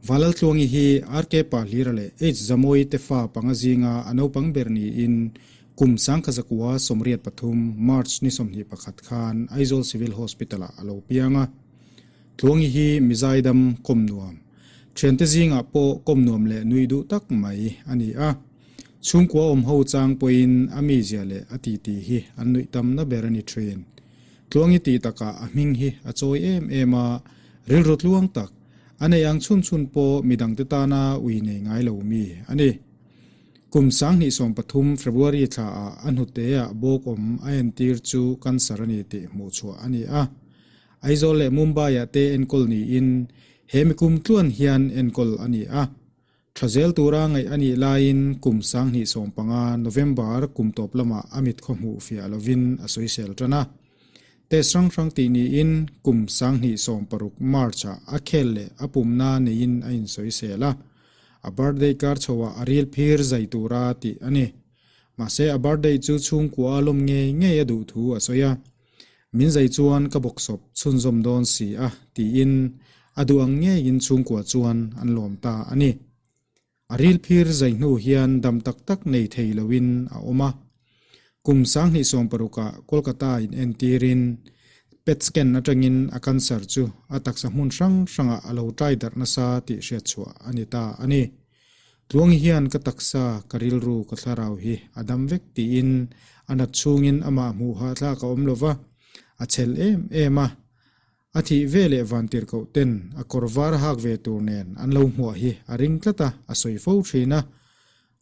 Valaltluangi hi RK Pahlira leh H Zamawii te fa panga zinga a naupang ber niin kum 1983 March ni 21 khan Aizawl Civil Hospital-ah a lo piang a. Tluangi hi mizaidam kawm nuam, thiante zingah pawh kawm nuam leh nui duh tak mai a ni a. Chhungkua awm ho chang pawhin a mizia leh a titi hi an nuih tamna ber a ni thin. Tluangi tih takah a hming hi a chawi em em a, rilru tluang tak, a nei ang chhun chhun pawh midangte tana ui nei ngai lo mi a ni. Kum 2013 February thlaah a hnuteah bawk awm a entir chu cancer a ni tih hmuhchhuah a ni a. Aizawl leh Mumbai-ah te enkawl niin he mi kum tluan hian enkawl a ni a. Tha zel tura ngaih a nih laiin kum 2015 November kum tawp lamah a mit khaw hmuh fiah lovin a sawisel tan a. Test hrang hrang tih niin kum 2016 March-ah a khel leh a pumna neiin a insawisel a. A birthday kar chhoah a ril phir zai tura tih a ni. Mahse a birthday chu chhungkua a lawm ngei ngei a duh thu a sawi a. Min zai chuan ka bawksawp chhunzawm dawn si a, tiin a duh ang ngeiin chhungkua chuan an lawm ta a ni. A ril phir zai hnu hian dam tak tak nei thei loin a awm a. Kum 2016ah Kolkata in entirin PET scan atangin a cancer chu a taksa hmun hrang hrangah a lo tai darh nasa tih hriatchhuah a ni ta a ni. Tluangi hian ka taksa, ka rilru, ka thlarau hi a dam vek tiin a nat chhungin amah hmuh hahthlak a awm lova, a chhel em em a. A thih ve leh vantirhkoh ten a kawr var hak ve tur nen an lo hmuah hi a ring tlat a, a sawi fo thin a.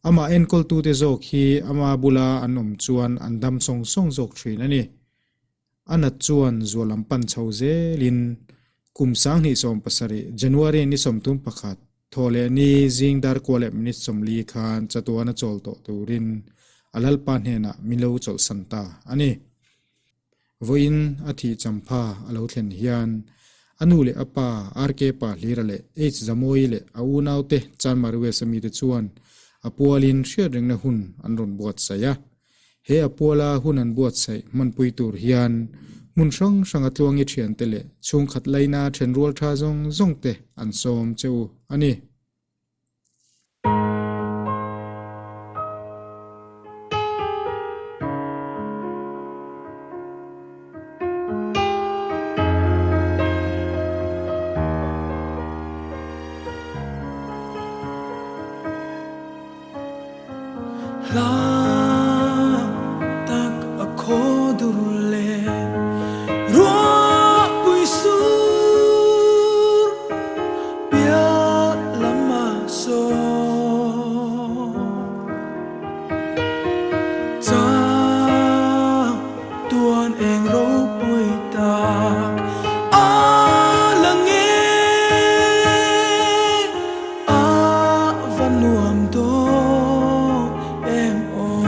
Amah enkawltute zawk hi ama bula an awm chuan an dam sawng sawng zawk thin a ni. A nat chuan zualam pan chho zelin kum 2017 January ni 31 thaw leh ni zing dar kua leh minute 40 khan chatuan a chawl tawh turin a lalpa hnenah min lo chawlhsan ta a ni. Vawiin a thih champha a lo thlen hian a nu leh a pa RK Pahlira leh H Zamawii leh a unaute Chanmari West ami te chuan a pualin hriatrengna hun an rawn buatsaih a. He a puala hun an buatsaih hmanpui tur hian hmun hrang hranga tluangi thiante leh chhungkhat laina thenrual tha zawng zawng te an sawm che u a ni. Hla tak a khaw dur leh ruahpui sur piah lamah sawn chang tuan eng ropui tak a lang e. A va nuam dawn em aw.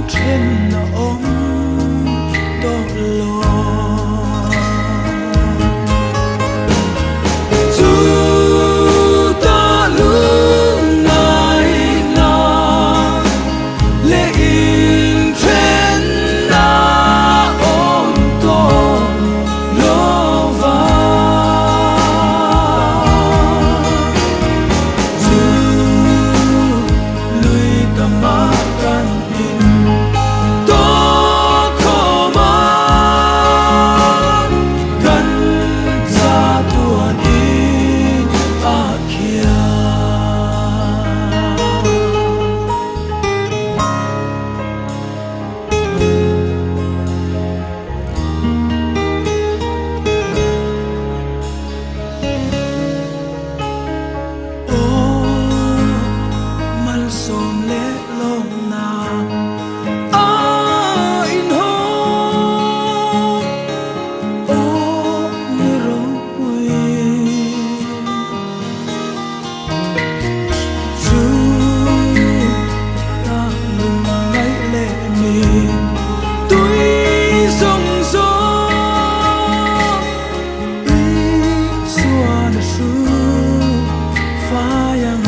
Inthen a awm tawh lo. Chutah lungngaihna leh inthenna awm tawh lo va. Chu lui tama kan in tawk khawm a, kan cha tuan in a khian. Aw malsawm leh lawmna a inhawng, aw ni ropui. Chu ta lungngaih leh min tui zawng zawng. Isuan a hru fai ang.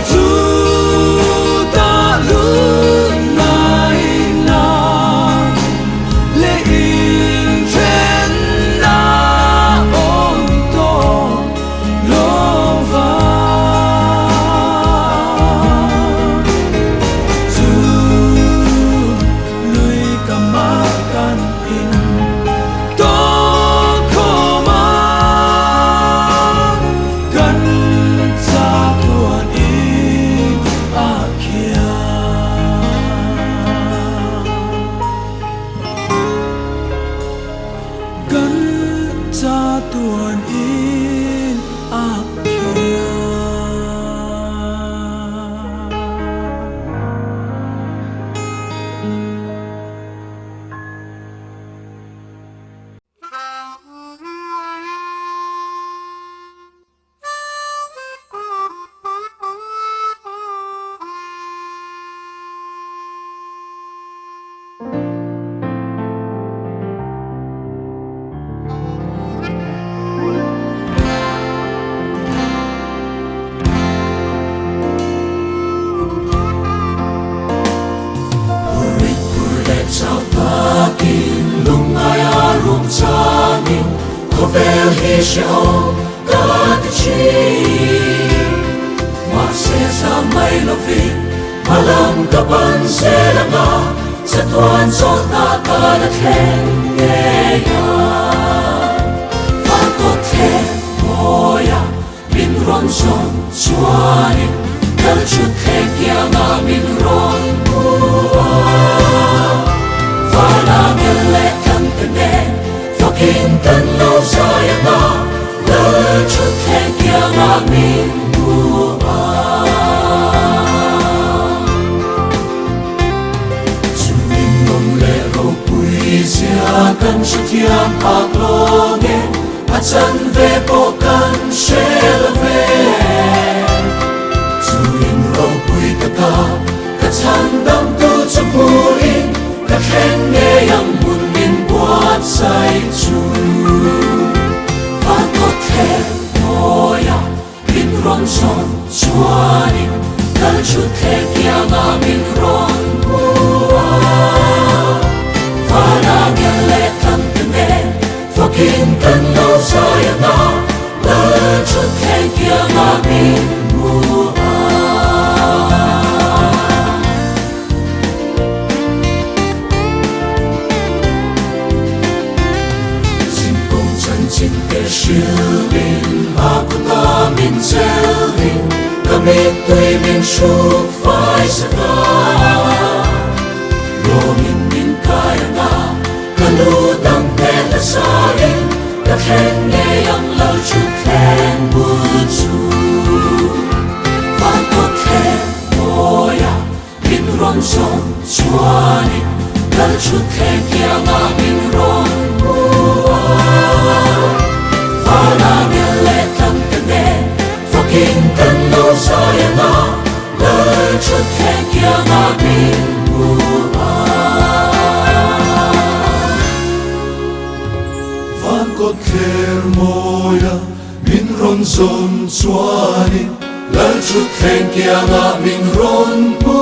Chutah lungngaihna leh inthenna awm tawh lo va. Chu Lui ka mah kan in tawk khawm a, kan cha tuan in a khian. Kan cha tuan in a khian. Khawvel hi hrehawm ka ti thin. Mahse zam mai lovin hmalam ka ban zel anga chatuan chawlhna ka la thleng ngei ang. Van kawt thleng mawia Min rawn zawn chuanin kal chhut thleng kiangah min rawn hmu a. Vana ngel leh tlangte nen fakin kan lo zai ang a, lal chhut thleng kiangah min hmu a. Chumin lawm leh ropui zia kan hrethiam phak lawng e. A chan ve pawh kan hre lo ve. Chu in ropui taka ka chhan damtu chu hmuhin ka thleng ngei ang hmun min buatsaih chu. Van kawt thleng mawia min rawn zawn chuanin kal chhut thleng kiangah min rawn hmu a. Vana ngel leh tlangte nen Fakin kan lo zai anga Lal chhut thleng kiangah min hmu a. Zinkawng chanchin te hrilhin a kutah min chelhin ka mittui min hruk fai sak a. Lawmin min kai anga Ka lu dang hmel a sain ka thleng ngei ang lo chu thleng bul chu. Van kawt thleng mawia min rawn zawn chuanin kal chu thleng kiangah min rawn hmu a. Vana ngel leh tlangte nen fakin kan lo zai anga. Lalṭhutthleng kiangah min hmu ang. Van kawtthler mawia min rawn zawn chuanin Lalṭhutthleng kiangah min rawn hmu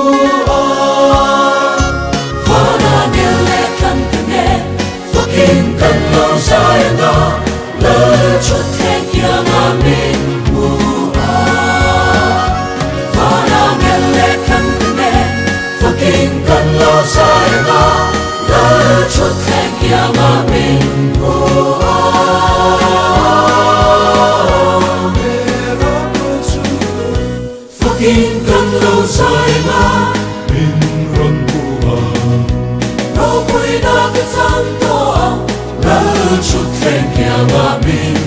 ang. Vana ngel leh tlan te nen fakin kan lo zai ang a, Lalṭhutthleng kiangah min hmu ang. Vana ngel leh tlan te nen fakin kan lo zai ang a, Lalṭhutthleng kiangah min hmu ang. Fakin kan lo zai ang a, min rawn hmu ang. Ropuina ka chang tawh ang, Lalṭhutthleng kiangah min.